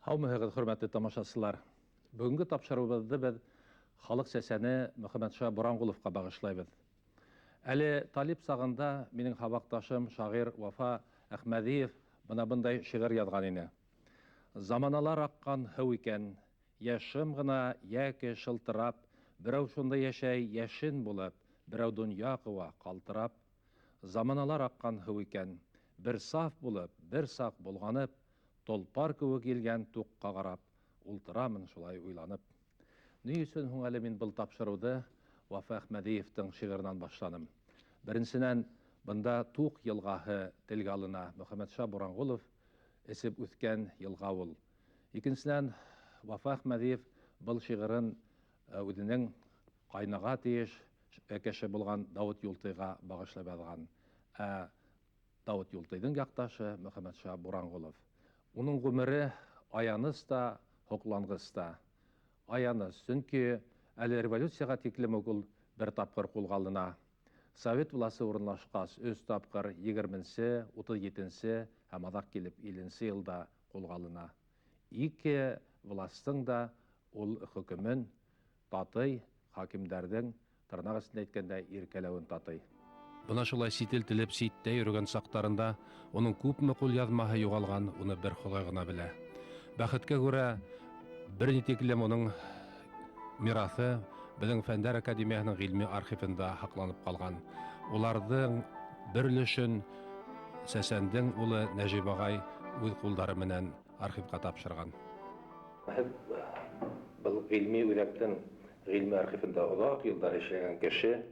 Һаумыһығыҙ, хөрмәтле тамашасылар! Бөгөнгө тапшырыуыбыҙҙы беҙ халыҡ сәсәне Мөхәммәтша Буранғоловҡа бағышлайбыҙ. Әле талип сағында минең һабаҡташым шағир Вафа Әхмәҙиев бына бындай шиғыр яҙған ине. Заманалар аҡҡан һыу икән, йә шым ғына, йәки шылтырап, берәү шунда йәшәй йәшен булып, берәү донъя ҡыуа ҡалтырап. Заманалар аҡҡан һыу икән, бер саф булып, бер саҡ болғанып, толпар кеүек елгән туҡҡа ҡарап, ултырамын шулай уйланып. Ни өсөн һуң әле мин был тапшырыуҙы Вафа Әхмәҙиевтың шиғырынан башланым? Беренсенән, бында Туҡ йылғаһы телгә алына, Мөхәммәтша Буранғолов эсеп үҫкән йылға ул. Икенсенән, Вафа Әхмәҙиев был шиғырын үҙенең ҡайнаға тейеш кеше булған Дауыт Юлтыйға бағышлап яҙған. Ә Дауыт Юлтыйҙың яҡташы Мөхәммәтша Буранғолов. Уның ғүмере аяныс та, һоҡланғыс та. Аяныс, сөнки әле революцияға тиклем үк ул бер тапҡыр ҡулға алына. Совет власы урынлашҡас, өс тапҡыр 20-нсе, 37-нсе һәм аҙаҡ килеп 50-нсе йылда ҡулға алына. Ике властың да ул хөкөмөн татый, хакимдәрҙең тырнаҡ эсендә әйткәндә иркәләүен татый. Бына шулай сит ил телеп ситтә йөрөгән саҡтарында уның күпме ҡулъяҙмаһы юғалған, уны бер Хоҙай ғына белә. Бәхеткә күрә, бер ни тиклем уның мираҫы беҙҙең Фәндәр академияһының ғилми архивында һаҡланып ҡалған. Уларҙың бер өлөшөн сәсәндең улы Нәжип ағай үҙ ҡулдары менән архивҡа тапшырған. Һеҙ был ғилми үҙәктең ғилми архивында оҙаҡ йылдар эшләгән кеше,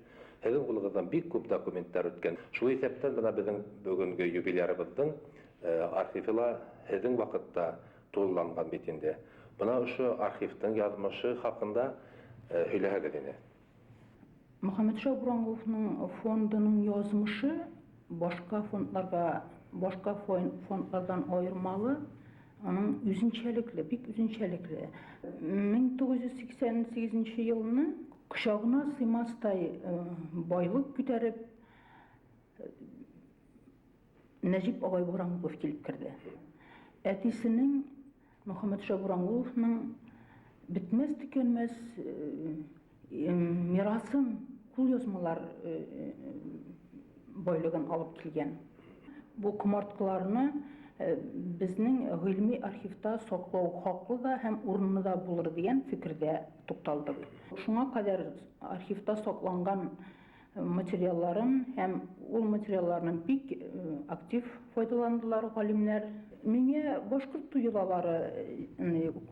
һеҙҙең ҡулығыҙҙан бик күп документтар үткән. Шул иҫәптән бына беҙҙең бөгөнгө юбилярыбыҙҙың архивы ла һеҙҙең ваҡытта тулыланған бит инде. Бына ошо архивтың яҙмышы хаҡында һөйләһәгеҙ ине. Мөхәммәтша Буранғоловның фондының язмышы башҡа фондларға, башҡа фондларҙан айырмалы, аның үзенсәлекле, бик үзенсәлекле. 1988 йылны ҡосағына сыймаҫтай байлыҡ күтәреп Нәжип ағай Буранғолов килеп керҙе. Әтисенең Мөхәммәтша Буранғоловның бөтмәҫ төкәнмәҫ мираҫын, ҡулъяҙмалар байлығын алып килгән. Бу ҡомартҡыларны беҙҙең ғилми архивта саҡлау хаҡлы да һәм урынлы да булыр тигән фекерҙә туҡталдыҡ. Шуңа ҡәҙәр архивта саҡланған материалларын һәм ул материалларны бик актив файҙаландылар ғалимнәр. Миңә башҡорт туй йолалары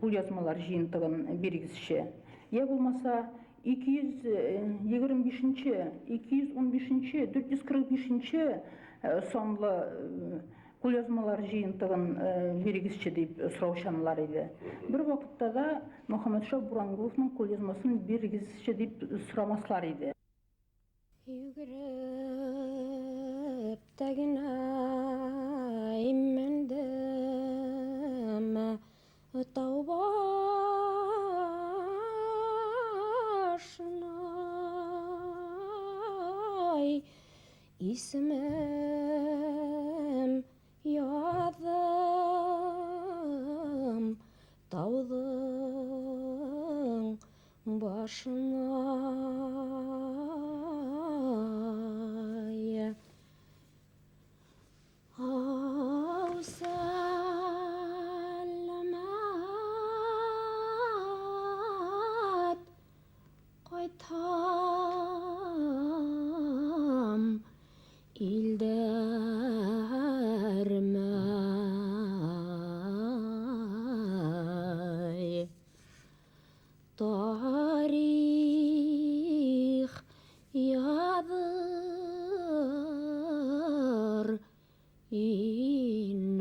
ҡулъяҙмалар йыйынтығын бирегеҙсе. Йә булмаса 225-нче, 215-нче, 445-нче санлы ҡулъяҙмалар йыйынтығын бирегеҙсе тип һораушанылар ине. Бер ваҡытта да Мөхәммәтша Буранғоловның ҡулъяҙмасын бирегеҙсе тип һорамаҫлар ине. Йүгереп тә генә имендем тау башына, исемем яҙҙым тауҙың башына. Ау, сәләмәт ҡайтһам илдәремә. Тарих яҙыр инем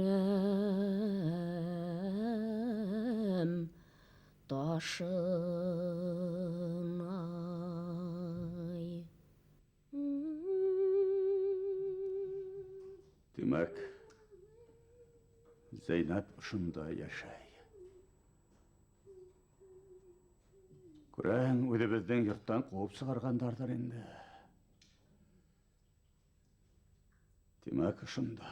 ташына. Тимәк, Зәйнәп ошонда йәшәй. Күрәһең, үҙебеҙҙең йорттан ҡыуып сығарғандарҙыр инде. Тимәк, ошонда.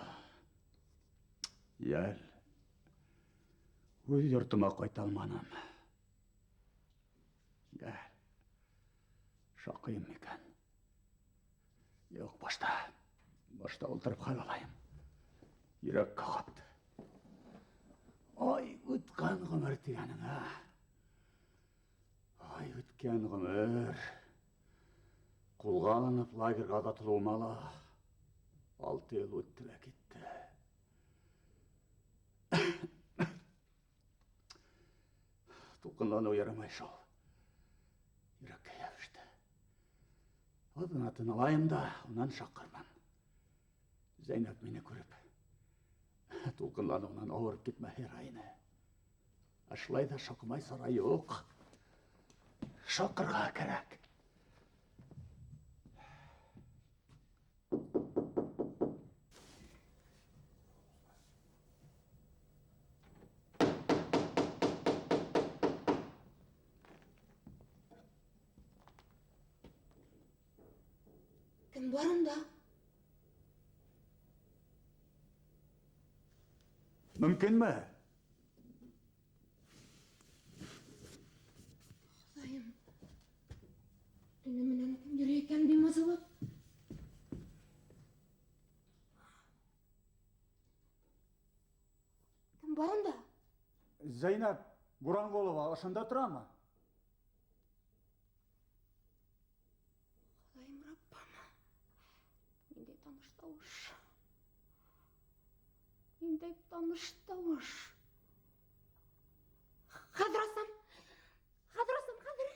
Йәл. Үҙ йортома ҡайта алманым. Йә, шаҡыйым микән? Юҡ, башта. Башта ултырып хәл алайым. Йөрәккә ҡапты. Ай, үткән ғүмер тигәнең, ә? Ай, үткән ғүмер. Ҡулға алынып лагерға оҙатылыуыма ла 6 йыл үтте лә китте. Тулҡынланыу ярамай шул. Йөрәккә йәбеште. Аҙ ғына тын алайым да, унан шаҡырмын. Зәйнәп мине күреп, тулҡынланыуынан ауырып китмәһе ярай ине. Ә шулай ҙа шаҡымай сара юҡ. Шаҡырға кәрәк. Кем бар унда? Мөмкинме? Хоҙайым, төнө менән кем йөрөй икән бимазалап? Кем бар унда? Зәйнәп Буранғолова ошонда торамы? Хоҙайым, Раббым, ниндәй таныш тауыш. Ниндәй таныш тауыш. Хәҙер асам. Хәҙер асам, хәҙер.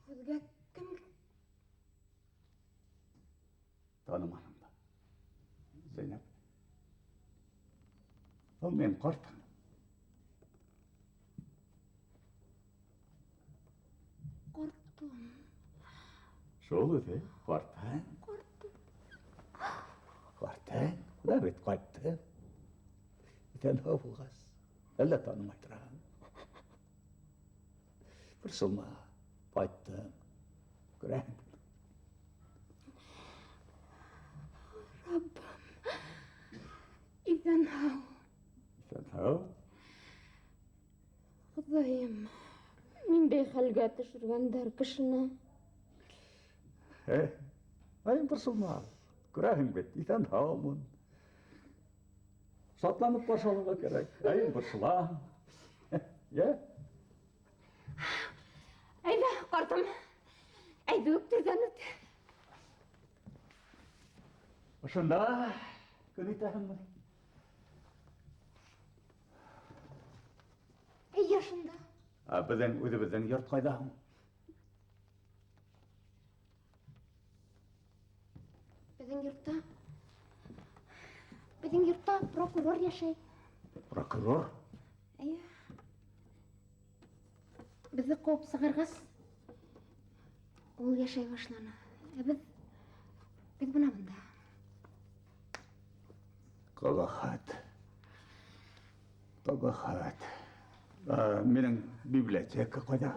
Һеҙгә кем? Таныманым да. Зәйнәп. Был минең ҡартым. Ҡартым. Шул үҙе, ҡартың. Ҡартым. Ҡартың, ҡуда бит ҡайтты. Иҫән һау булғас, әллә танымай тораһың. Борсолма, ҡайттым. Күрәһең. Раббым, иҫән һау. Иҫән һау. Хоҙайым, ниндәй хәлгә төшөргәндәр кешене. Айым борсолма. Күрәһең бит, иҫән һаумын. Шатланып ҡаршы алырға кәрәк. Айым борсола. Йә? Әйҙә, ҡартым. Әйҙә үк түрҙән үт. Ошонда көн итәһеңме? Эйе, ошонда. Ә беҙҙең үҙебеҙҙең йорт ҡайҙа һуң? Беҙҙең йортта прокурор йәшәй. Прокурор? Эйе. Беҙҙе ҡыуып сығарғас, ул йәшәй башланы. Ә беҙ бына бында. Ҡәбәхәт. Ҡәбәхәт. Минең библиотека ҡайҙа?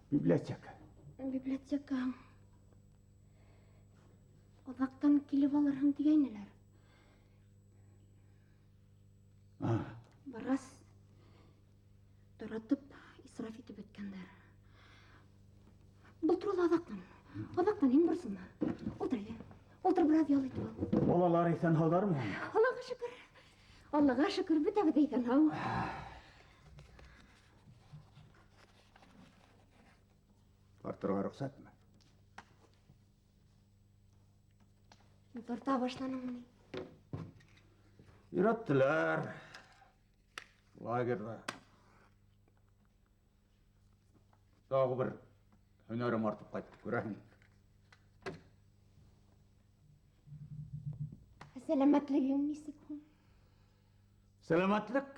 Библиотека. Библиотека. Оҙаҡтан килеп алырһың тигәйнеләр. Барғас, таратып, исраф итеп бөткәндәр. Был турала аҙаҡтан. Аҙаҡтан һин борсолма. Ултыр әле. Ултыр, бер аҙ ял итеп ал. Балалар иҫән һауҙармы? Аллаға шөкөр. Аллаға шөкөр, бөтәбеҙ ҙә иҫән һау. Тартырға рөхсәтме? Тарта башланыңмы ни? Өйрәттеләр. Лагерҙа. Тағы бер һөнәрем артып ҡайтты, күрәһең. Ә сәләмәтлегең нисек һуң? Сәләмәтлек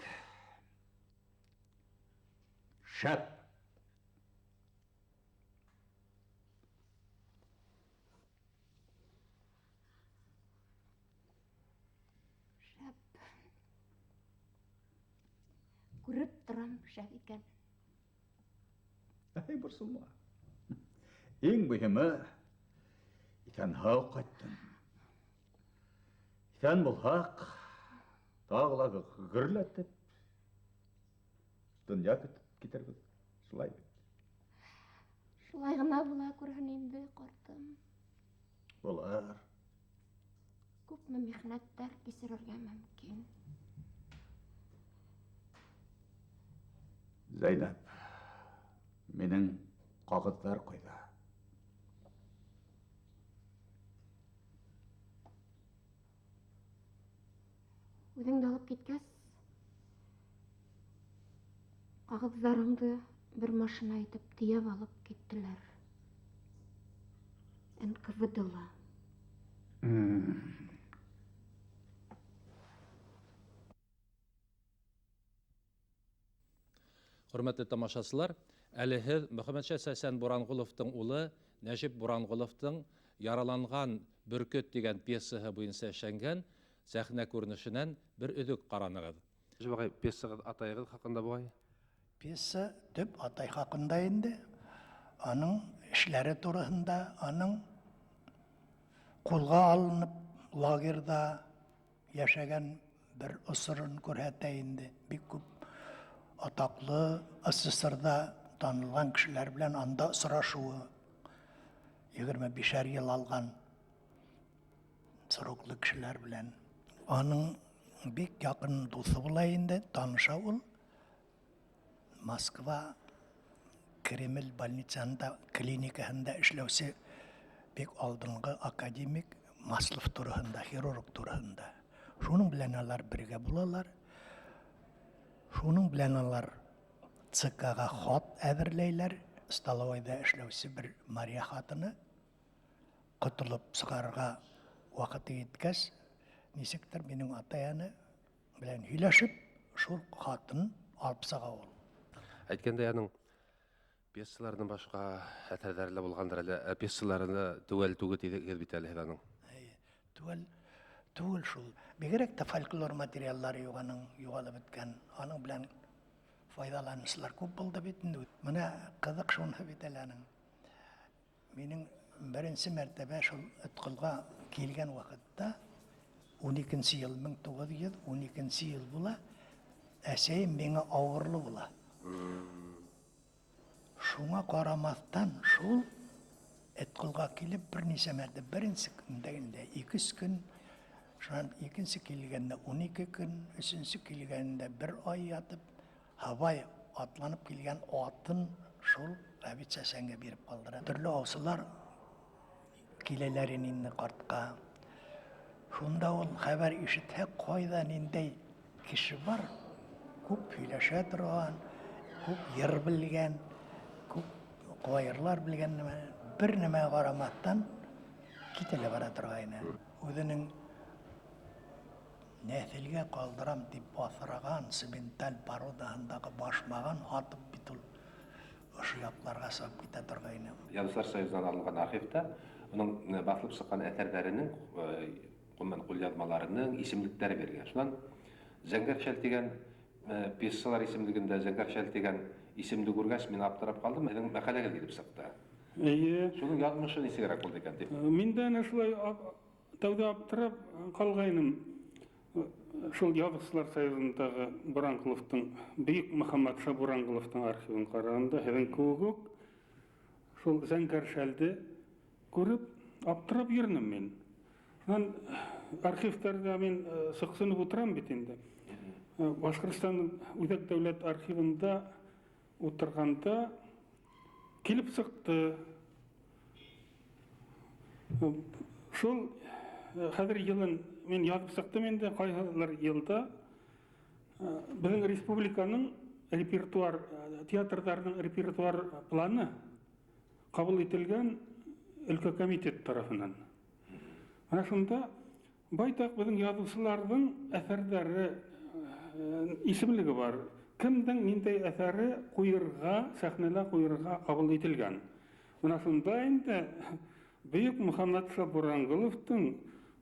шәп. Шәп. Күреп торам, шәп икән. Әй, борсолма. Иң мөһиме, иҫән-һау ҡайттың. Иҫән булһаҡ, тағы ла гөрләтеп, донъя көтөп китербеҙ. Шулай бит. Шулай ғына була күрһен инде, ҡартым. Булыр. Күпме михнәттәр кисерергә мөмкин. Зәйнәп, минең ҡағыҙҙар ҡайҙа? Үҙеңде алып киткәс, ҡағыҙҙарыңды бер машина итеп тейәп алып киттеләр. НКВД-ла. Хөрмәтле тамашасылар, әле һеҙ Мөхәммәтша Сәсән Буранғоловтың улы Нәжип Буранғоловтың Яраланған бөркөт тигән пьесаһы буйынса эшләнгән сәхнә күренешенән бер өҙөк ҡаранығыҙ. Нәжип ағай, пьесағыҙ атайығыҙ хаҡында буғай? Пьеса төп атай хаҡында инде. Аның эшләре тураһында, аның ҡулға алынып лагерҙа йәшәгән бер осорон күрһәтә инде. Бик күп атаҡлы СССРҙа танылған кешеләр белән анда осрашыуы, 25 йыл алған сроклы кешеләр белән. Аның бик яҡын дуҫы була инде, таныша ул. Москва Кремль больницаһында, клиникаһында эшләүсе бик алдынғы академик Маслов тураһында, хирург тураһында. Шуның белән алар бергә булалар. Шуның белән алар ЦК-ға хат әҙерләйләр. Столовойҙа эшләүсе бер Мария хатыны ҡотолоп сығарырға ваҡыты еткәс, нисектер минең атай-аны белән һөйләшеп, шул хатын алып сыға ул. Әйткәндәй, аның пьесаларынан башҡа әҫәрҙәре лә булғандыр әле. Ә пьесаларына теүәл түгел тигеҙ бит әле һеҙ аның. Эйе, теүәл түгел шул. Бигерәк тә фольклор материаллары юҡ аның, юғалып бөткән. Аның белән файҙаланыусылар күп булды бит инде. Бына ҡыҙыҡ шуныһы бит әле аның. Минең беренсе мәртәбә шул Өтколға килгән ваҡытта ун икенсе йыл, мең туғыҙ йөҙ ун икенсе йыл була, әсәйем миңә ауырлы була. Шуңа ҡарамаҫтан шул Өтколға килеп бер нисә мәртәбә, беренсе көндә инде ике-өс көн, шунан икенсе килгәндә 12 көн, өсөнсө килгәндә бер ай ятып, һабай атланып килгән атын шул Ғәбит Сәсәнгә биреп ҡалдыра. Төрлө аусылар киләләр инде ҡартҡа. Шунда ул хәбәр ишетһә, ҡайҙа ниндәй кеше бар, күп һөйләшә торған, күп йыр белгән, күп ҡайырлар белгән нәмә, бер нәмәгә ҡарамаҫтан китә лә бара торғайны. Үҙенең нәҫелгә ҡалдырам тип баҫыраған цементаль породаһындағы башмағын һатып бит ул ошо яҡларға сығып китә торғайны. Яҙыусылар союзынан алынған архивта уның баҫылып сыҡҡан әҫәрҙәренең, ғөмүмән, ҡулъяҙмаларының исемлектәре бирелгән. Шунан Зәңгәр шәл тигән пьесалар исемлегендә Зәңгәр шәл тигән исемде күргәс, мин аптырап ҡалдым. Һеҙҙең мәҡәләгеҙ килеп сыҡты. Эйе. Шуның яҙмышы нисегерәк булды икән тип? Мин дә әнә шулай тәүҙә аптырап ҡалғайным. Шул Яҙыусылар союзындағы Буранҡоловтың, Бөйөк Мөхәммәтша Буранҡоловтың архивын ҡарағанда, һеҙҙең кеүек үк шул Зәңгәр шәлде күреп аптырап йөрөнөм мин. Шунан архивтарҙа мин сыҡсынып ултырам бит инде. Башҡортостан Үҙәк дәүләт архивында ултырғанда килеп сыҡты. Шул хәҙер йылын мин яҙып сыҡтым инде, ҡайһылыр йылда беҙҙең республиканың репертуар, театрҙарының репертуар планы ҡабул ителгән өлкә комитет тарафынан. Ана шунда байтаҡ беҙҙең яҙыусыларҙың әҫәрҙәре, исемлеге бар. Кемдең ниндәй әҫәре ҡуйырға, сәхнәлә ҡуйырға ҡабул ителгән. Бына шунда инде Бөйөк Мөхәммәтша Буранғоловтың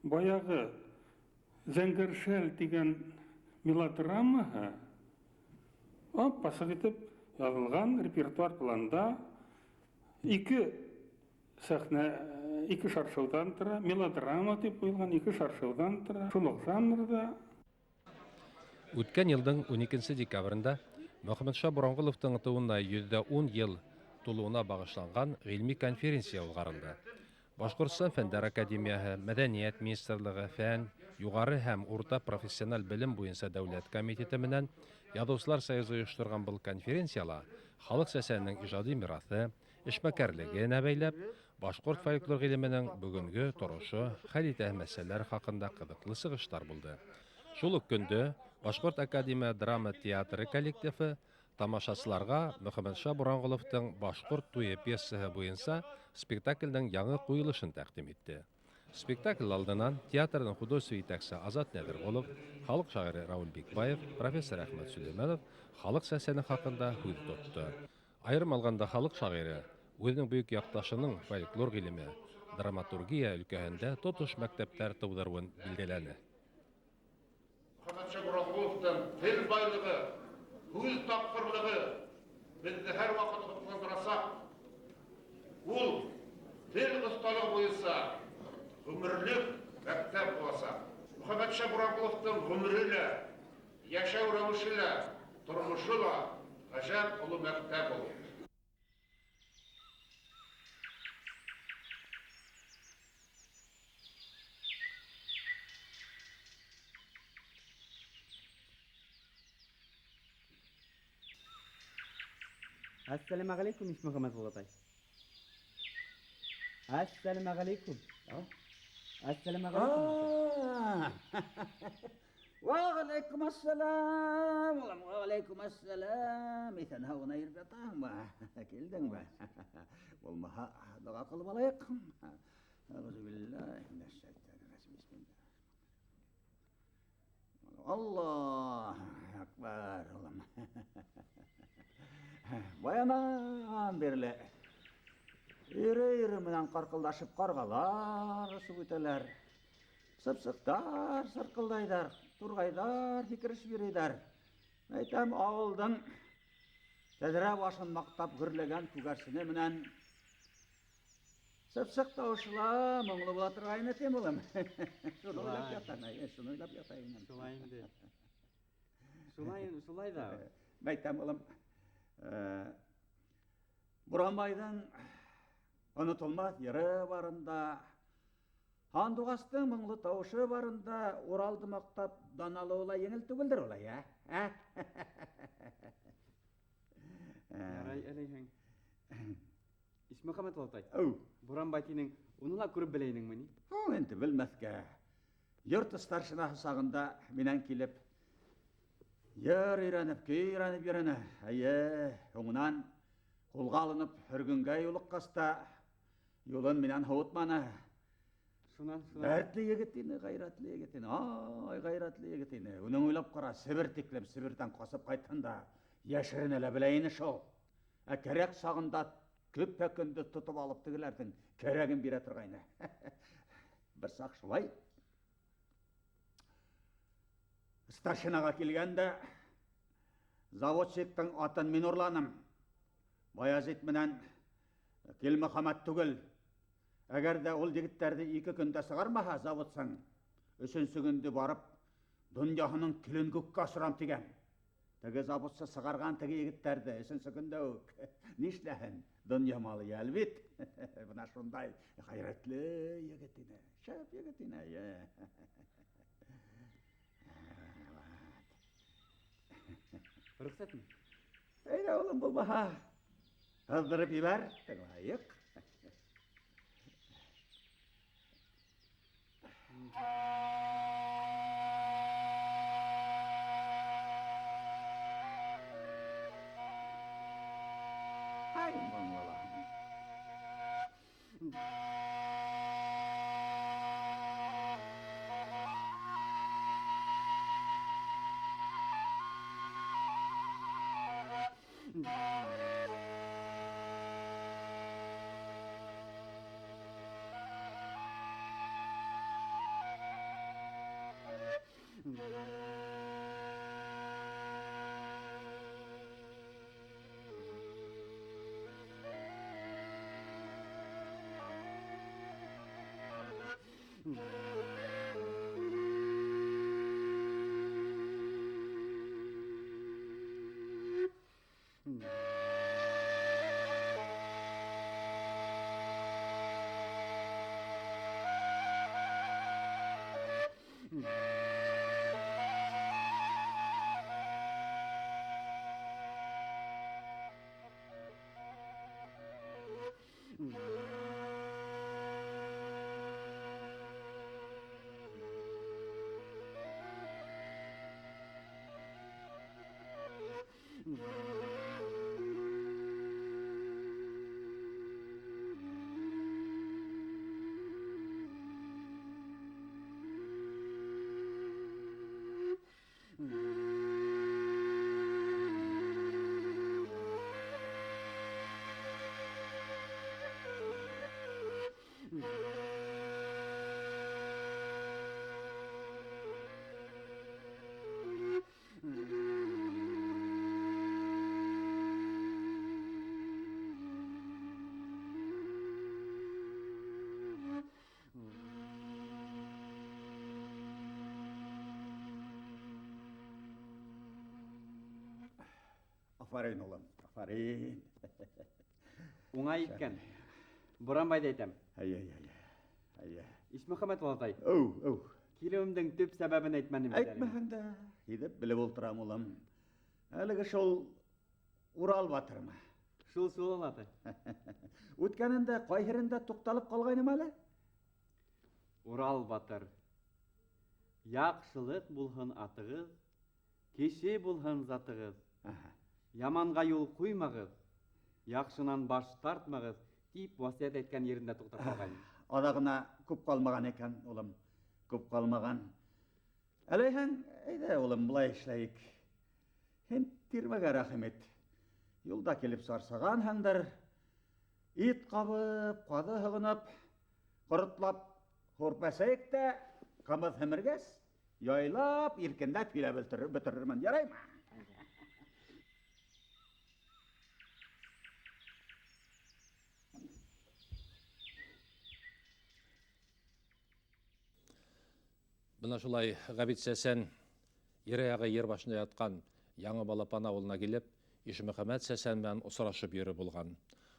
баяғы Зәңгәр шәл тигән мелодрамаһы ап-асыҡ итеп яҙылған репертуар планда ике сәхнә, ике шаршауҙан тора, мелодрама тип ҡуйылған ике шаршауҙан тора, шул уҡ жанрҙа. Үткән йылдың 12 декабрендә Мөхәммәтша Буранғоловтың тыуына 110 йыл тулыуына бағышланған ғилми конференция уҙғарылды. Башҡортостан Фәндәр Академияһы, Мәҙәниәт Министрлығы, Фән, Юғары һәм Урта профессиональ белем буйынса дәүләт комитеты менән Яҙыусылар союзы ойошторған был конференцияла халыҡ сәсәненең ижади мираҫы, эшмәкәрлегенә бәйләп, башҡорт фольклор ғилеменең бөгөнгө торошо, хәл итәһе мәсьәләләр хаҡында ҡыҙыҡлы сығыштар булды. Шул уҡ көндө Башҡорт академия драма театры коллективы тамашасыларға Мөхәммәтша Буранғоловтың Башҡорт туйы пьесаһы буйынса спектаклдең яңы ҡуйылышын тәҡдим итте. Спектакль алдынан театрҙың художество етәксеһе Азат Нәҙерғолов, халыҡ шағиры Рауль Бикбаев, профессор Әхмәт Сөләймәнов халыҡ сәсәне хаҡында һүҙ тотто. Айырым алғанда халыҡ шағиры үҙенең бөйөк яҡташының фольклор ғилеме, драматургия өлкәһендә тотош мәктәптәр тыуҙырыуын билдәләне. Мөхәммәтша Буранғоловтың тел байлығы, һүҙ тапҡырлығы беҙҙе һәр ваҡыт һоҡландырасаҡ. Ул тел оҫталығы буйынса ғүмерлек мәктәп буласаҡ. Мөхәммәтша Буранғоловтың ғүмере лә, йәшәү рәүеше лә, тормошо ла ғәжәп оло мәктәп ул. Ассаламу алейкум, Ишмөхәммәт олатай. Ассаламу алейкум. Ассаламу алейкум. Ва алейкум ассалам. Ва алейкум ассалам. Иҫән һау ғына йөрөп ятаһыңмы? Килдеңме? Булмаһа, доға ҡылып алайыҡ. Әғүзу биллаһи минәш-шайтанир-ражим. Бисмиллаһ. Аллаһу акбар, улым. Баянан бирле ире-ире менән ҡарҡылдашып ҡарғалар осоп үтәләр. Сыпсыҡтар сырҡылдайҙар, турғайҙар һикерешеп йөрөйҙәр. Әйтәм, ауылдың тәҙрә башын маҡтап гөрләгән күгәрсене менән сыпсыҡ тауышы ла моңло була торғайны тим, улым. Шуны уйлап ятам, шуны уйлап ята инем. Шулай инде. Шулай, шулай ҙа. Әйтәм, улым, Буранбайҙың онотолмаҫ йыры барында, һандуғастың моңло тауышы барында Уралды маҡтап дан алыуы ла еңел түгелдер улай, ә? Ярай, әләйһәң. Ишмөхәммәт олатай. Әү. Буранбай тинең, уны ла күреп белә инеңме ни? Ул инде белмәҫкә. Йорт старшинаһы сағында минән килеп йыр өйрәнеп, көй өйрәнеп йөрөнө. Әйе, һуңынан ҡулға алынып һөргөнгә юлыҡҡас та юлын минән һыуытманы. Шунан, шунан. Дәртле егет ине, ғәйрәтле егет ине. Ай, ғәйрәтле егет ине. Уның уйлап ҡара, Себер тиклем Себерҙән ҡасып ҡайтһын да йәшеренә лә белә ине шул. Ә кәрәк сағында көпә-көндө тотоп алып тегеләрҙең кәрәген бирә торғайны. Бер саҡ шулай старшинаға килгәндә заводчиктың атын мин урланым. Баязит менән Килмөхәмәт түгел. Әгәр ҙә ул егеттәрҙе 2 көндә сығармаһа заводсың, 3-сө көндө барып донъяһының көлөн күккә осорам тигән. Теге заводсы сығарған теге егеттәрҙе 3-сө көндә үк нишләһен? Донъя малы йәл бит. Бына шундай ғәйрәтле егет ине. Шәп егет ине. Рөхсәтме? Әйҙә, улым, булмаһа, һыҙҙырып ебәр, тыңлайыҡ. Ай, моңлола. Афарин, улым, афарин. Уңай иткән. Буранбайҙы әйтәм. Әйе, әйе, әйе. Ишмөхәмәт олатай. Оу, оу. Килеүемдең төп сәбәбен әйтмәнем бит әле. Әйтмәһәң дә, һиҙеп белеп ултырам, улым. Әлеге шул Урал батырмы? Шул, шул, олатай. Үткәнендә ҡайһырында туҡталып ҡалғайным әле? Урал батыр. Яҡшылыҡ булһын атығыҙ, кеше булһын затығыҙ. Яманға юл ҡуймағыҙ, яҡшынан баш тартмағыҙ, тип васыят әйткән ерендә туҡтап ҡалғайным. Аҙағына күп ҡалмаған икән, улым, күп ҡалмаған. Әләйһәң, әйҙә, улым, былай эшләйек. Һин тирмәгә рәхим ит. Юлда килеп сарсағанһыңдыр, ит ҡабып, ҡаҙы һығынып, ҡоротлап һурпәсәйек тә, ҡымыҙ һемергәс, яйлап, иркенләп һөйләп бөтөрөрмөн, яраймы? Бына шулай Ғәбит Сәсән ере яғы ер башында ятҡан Яңы Балапан ауылына килеп, Ишмөхәмәт Сәсән менән осрашып йөрөп булған.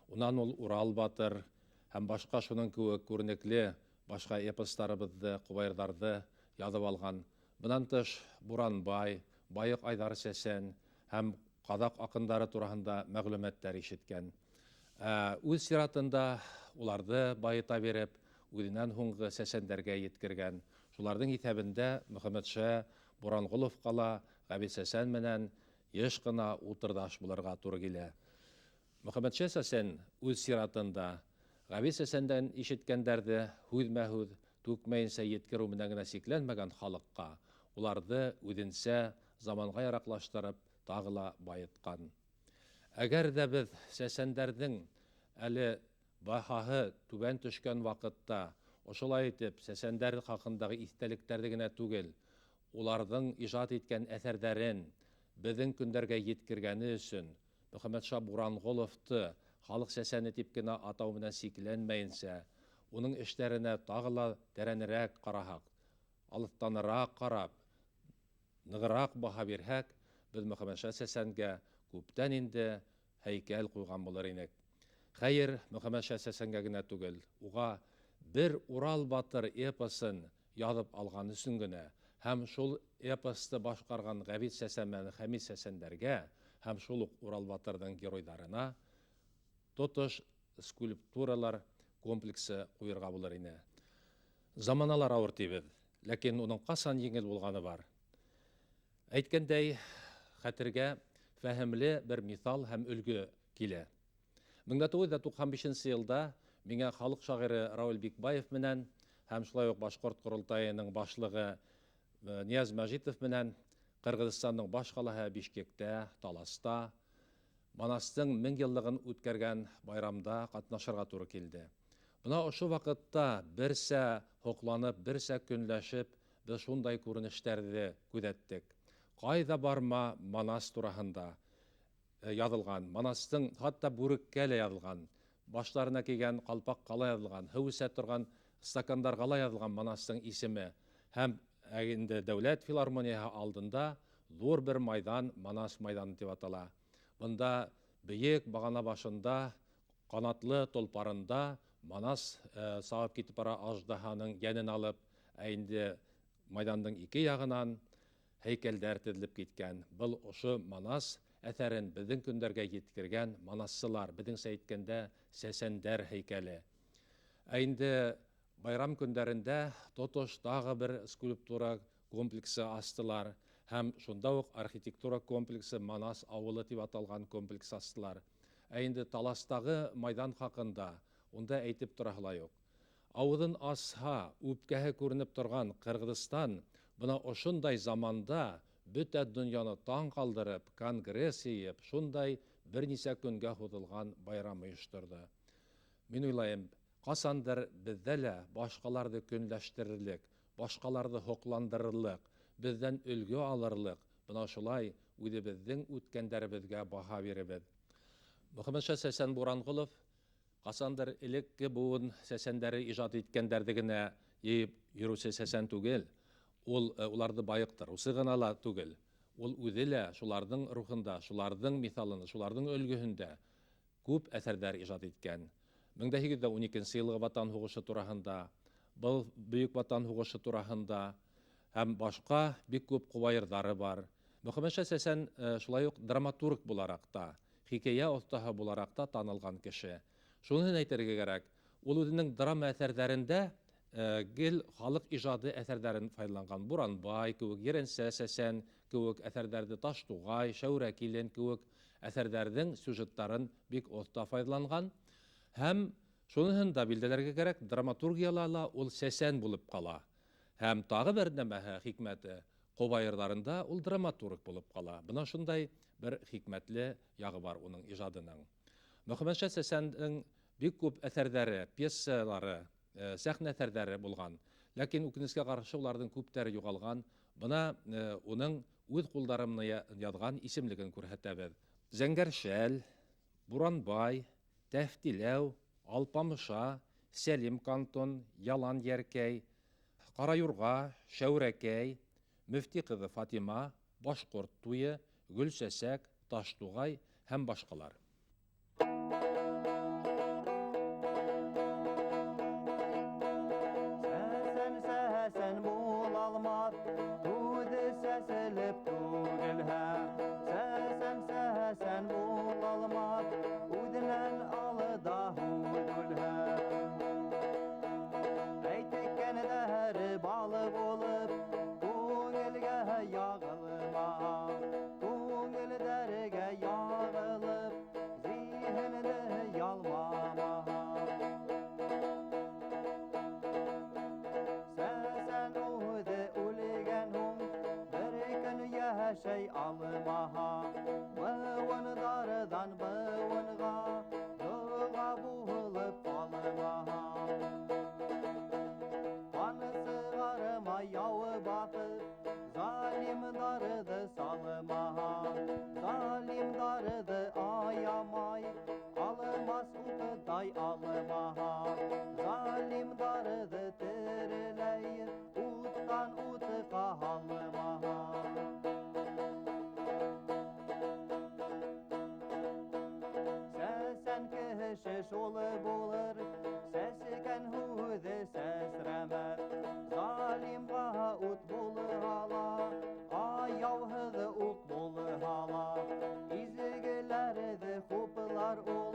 Унан ул Урал батыр һәм башҡа шуның кеүек күренекле башҡа эпостарыбыҙҙы, ҡобайырҙарҙы яҙып алған. Бынан тыш Буранбай, Байыҡ Айҙар Сәсән һәм ҡаҙаҡ аҡындары тураһында мәғлүмәттәр ишеткән. Үҙ сиратында уларҙы байыта биреп, үҙенән һуңғы сәсәндәргә еткергән. Шуларҙың иҫәбендә Мөхәммәтша Буранғоловҡа ла Ғәбит Сәсән менән йыш ҡына ултырҙаш булырға тура килә. Мөхәммәтша Сәсән үҙ сиратында Ғәбит Сәсәндән ишеткәндәрҙе һүҙмә-һүҙ түкмәйенсә еткереү менән генә сикләнмәгән халыҡҡа, уларҙы үҙенсә заманға яраҡлаштырып тағы ла байытҡан. Әгәр ҙә беҙ сәсәндәрҙең әле баһаһы түбән төшкән ваҡытта ошолай итеп сәсәндәр хаҡындағы иҫтәлектәрҙе генә түгел, уларҙың ижад иткән әҫәрҙәрен беҙҙең көндәргә еткергәне өсөн Мөхәммәтша Буранғоловты халыҡ сәсәне тип кенә атау менән сикләнмәйенсә, уның эштәренә тағы ла тәрәнерәк ҡараһаҡ, алыҫтаныраҡ ҡарап, нығыраҡ баһа бирһәк, беҙ Мөхәммәтша Сәсәнгә күптән инде һәйкәл ҡуйған булыр инек. Хәйер, Мөхәммәтша Сәсәнгә генә түгел, уға бер Урал батыр эпосын яҙып алған өсөн генә һәм шул эпосты башҡарған Ғәбит Сәсән менән Хәмит Сәсәндәргә һәм шул уҡ Урал батырҙың геройҙарына тотош скульптуралар комплексы ҡуйырға булыр ине. Заманалар ауыр тибеҙ, ләкин уның ҡасан еңел булғаны бар. Әйткәндәй, хәтергә фәһемле бер миҫал һәм өлгө килә. 1995 йылда миңә халыҡ шағиры Рауил Бикбаев менән һәм шулай уҡ Башҡорт ҡоролтайының башлығы Нияз Мәжитов менән Ҡырғыҙстандың баш ҡалаһы Бишкектә, Таласта Манастың 1000 йыллығын үткәргән байрамда ҡатнашырға тура килде. Бына ошо ваҡытта берсә һоҡланып, берсә көнләшеп, беҙ шундай күренештәрҙе күҙәттек. Ҡайҙа барма Манас тураһында яҙылған, Манастың хатта бүреккә лә яҙылған, баштарына кейгән ҡалпаҡҡа ла яҙылған, һыу эсә торған Стакандарға ла яҙылған Манастың исеме. Һәм инде Дәүләт филармонияһы алдында ҙур бер майҙан, Манас майҙаны тип атала. Бында бейек бағана башында, ҡанатлы толпарында Манас сабып китеп бара аждаһаның йәнен алып, ә инде майҙандың ике яғынан һәйкәлдәр теҙелеп киткән. Был ошо Манас әҫәрен беҙҙең көндәргә еткергән манассылар, беҙҙеңсә әйткәндә сәсәндәр һәйкәле. Ә инде байрам көндәрендә тотош тағы бер скульптура комплексы астылар һәм шунда уҡ архитектура комплексы Манас ауылы тип аталған комплекс астылар. Ә инде Таластағы майҙан хаҡында унда әйтеп тораһы ла юҡ. Ауыҙын асһа, үпкәһе күренеп торған Ҡырғыҙстан бына ошондай заманда бөтә донъяны таң ҡалдырып, конгресс йыйып, шундай бер нисә көнгә һуҙылған байрам ойошторҙо. Мин уйлайым, ҡасандыр беҙҙә лә башҡаларҙы көнләштерерлек, башҡаларҙы һоҡландырырлыҡ, беҙҙән өлгө алырлыҡ, бына шулай үҙебеҙҙең үткәндәребеҙгә баһа биребеҙ. Мөхәммәтша Сәсән Буранғолов ҡасандыр элекке быуын сәсәндәре ижад иткәндәрҙе генә йыйып йөрөүсе сәсән түгел, ул уларҙы байыҡтырыусы ғына ла түгел. Ул үҙе лә шуларҙың рухында, шуларҙың миҫалында, шуларҙың өлгөһөндә күп әҫәрҙәр ижад иткән. 1812 йылғы Ватан һуғышы тураһында, был Бөйөк Ватан һуғышы тураһында һәм башҡа бик күп ҡобайырҙары бар. Мөхәммәтша Сәсән шулай уҡ драматург булараҡ та, хикәйә оҫтаһы булараҡ та танылған кеше. Шуныһын әйтергә кәрәк, ул үҙенең драма әҫәрҙәрендә гел халыҡ ижады әҫәрҙәрен файҙаланған. Буранбай кеүек, Еренсә Сәсән кеүек әҫәрҙәрҙе, Таштуғай, Шәүрә килен кеүек әҫәрҙәрҙең сюжеттарын бик оҫта файҙаланған. Һәм шуныһын да билдәләргә кәрәк, драматургияла ла ул сәсән булып ҡала. Һәм тағы бер нәмәһе, хикмәте, ҡобайырҙарында ул драматург булып ҡала. Бына шундай бер хикмәтле яғы бар уның ижадының. Мөхәммәтша Сәсәндең бик күп әҫәрҙәре, пьесалары, сәхнә әҫәрҙәре булған. Ләкин үкенескә ҡаршы уларҙың күптәре юғалған. Бына уның үҙ ҡулдары менән яҙған исемлеген күрһәтәбеҙ. Зәңгәр шәл, Буранбай, Тәфтиләү, Алпамыша, Сәлим кантон, Ялан йәркәй, Ҡараюрға, Шәүрәкәй, Мөфти ҡыҙы Фатима, Башҡорт туйы, Гөлсәсәк, Таштуғай һәм башҡалар. Сәсән сәсән булалмаҫ, үҙе сәселеп түгелһә. Сәсән сәсән булалмаҫ, үҙенән алда һүҙ үлһә. Әйткәндәре балы булып, күңелгә яғылма, күңелдәргә яғылып, зиһенде ялмама. Сәсән үҙе үлгән һуң, бер көн йәшәй алмаһа, быуындарҙан быуынға доға булып ҡалмаһа. Ҡан сығарма яуы баҫып, залимдарҙы салмаһа, залимдарҙы аямай, алмас уҡтай алмаһа, залимдарҙы тереләй, уттан утҡа һалмаһа. Сәсән кеше шул булыр, сәскән һүҙе сәсрәмәҫ. Залимға ут булһа ла, аяуһыҙ уҡ булһа ла, изгеләрҙе хуплар ул,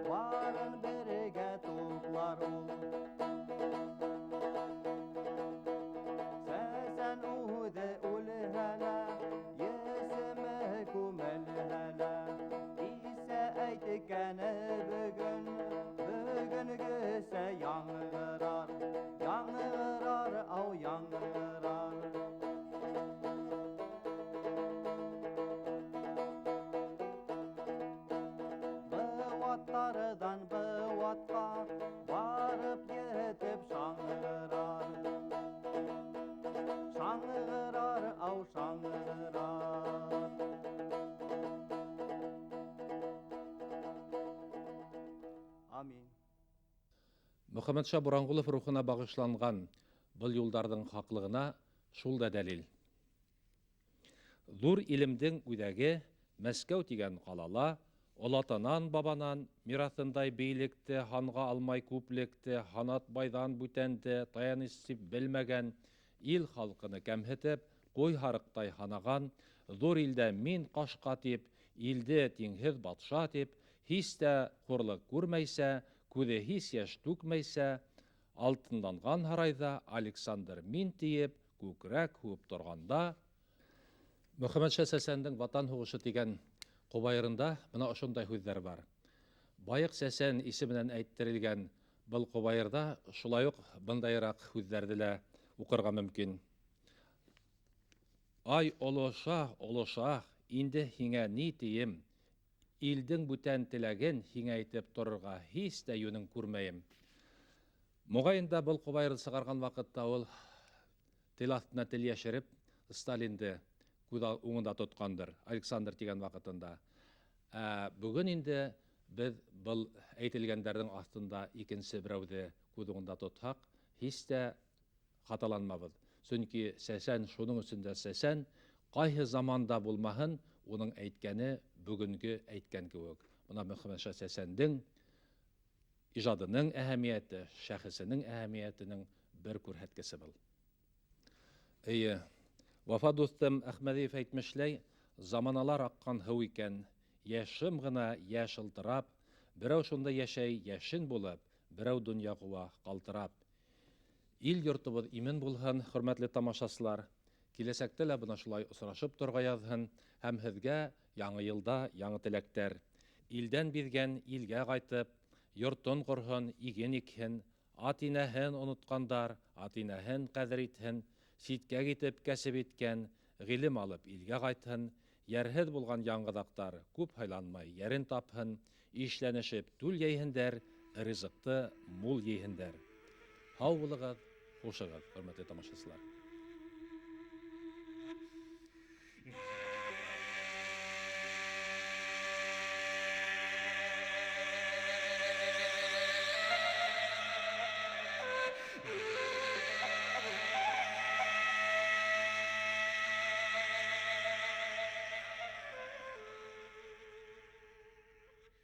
барын бергә туплар ул. Мөхәммәтша Буранғолов рухына бағышланған был юлдарҙың хаҡлығына шул да дәлил. Ҙур илемдең үҙәге Мәскәү тигән ҡалала олатанан бабанан мираҫындай бейлекте һанға алмай күплекте һанатбайҙан бүтәнде таяныс тип белмәгән ил халҡыны кәмһетеп ҡуй һарыҡтай һанаған ҙур илдә мин ҡашҡа тип илде тиңһеҙ батша тип һис тә хурлыҡ күрмәйсә күҙе һис йәш түкмәйсә алтынланған һарайҙа Александр мин тиеп күкрәк һүеп торғанда. Мөхәммәтша Сәсәндең Ватан һуғышы тигән ҡобайырында бына ошондай һүҙҙәр бар. Байыҡ Сәсән исеменән әйттерелгән был ҡобайырҙа шулай уҡ бындайыраҡ һүҙҙәрҙе лә уҡырға мөмкин. Ай, оло шаһ, оло шаһ, инде һиңә ни тием? Илдең бүтән теләген һиңә әйтеп торорға һис тә йүнен күрмәйем. Моғайын да был ҡобайырҙы сығарған ваҡытта ул тел аҫтына тел йәшереп Сталинды күҙ уңында тотҡандыр, Александр тигән ваҡытында. Бөгөн инде беҙ был әйтелгәндәрҙең аҫтында икенсе берәүҙе күҙ уңында тотһаҡ, һис тә хаталанмабыҙ. Сөнки Сәсән шуның өсөн дә Сәсән, ҡайһы заманда булмаһын, уның әйткәне бөгөнгө әйткән кеүек. Бына Мөхәммәтша Сәсәндең ижадының әһәмиәте, шәхесенең әһәмиәтенең бер күрһәткесе был. Эйе, Вафа дуҫтым Әхмәҙиев әйтмешләй, заманалар аҡҡан һыу икән, йә шым ғына, йә шылтырап, берәү шунда йәшәй йәшен булып, берәү донъя ҡыуа ҡалтырап. Ил йортобоҙ имен булһын, хөрмәтле тамашасылар. Киләсәктә лә бына шулай осрашып торға яҙһын һәм һеҙгә яңы йылда яңы теләктәр. Илдән биҙгән илгә ҡайтып, йортон ҡорһон, иген икһен, ат инәһен онотҡандар, ат инәһен ҡәҙер итһен, ситкә китеп кәсеп иткән, ғилем алып илгә ҡайтһын, йәрһеҙ булған яңғыҙаҡтар күп һайланмай йәрен тапһын, ишләнешеп түл йәйһендәр, ризыҡты мул йейһендәр. Һау булығыҙ, хушығыҙ, хөрмәтле тамашасылар.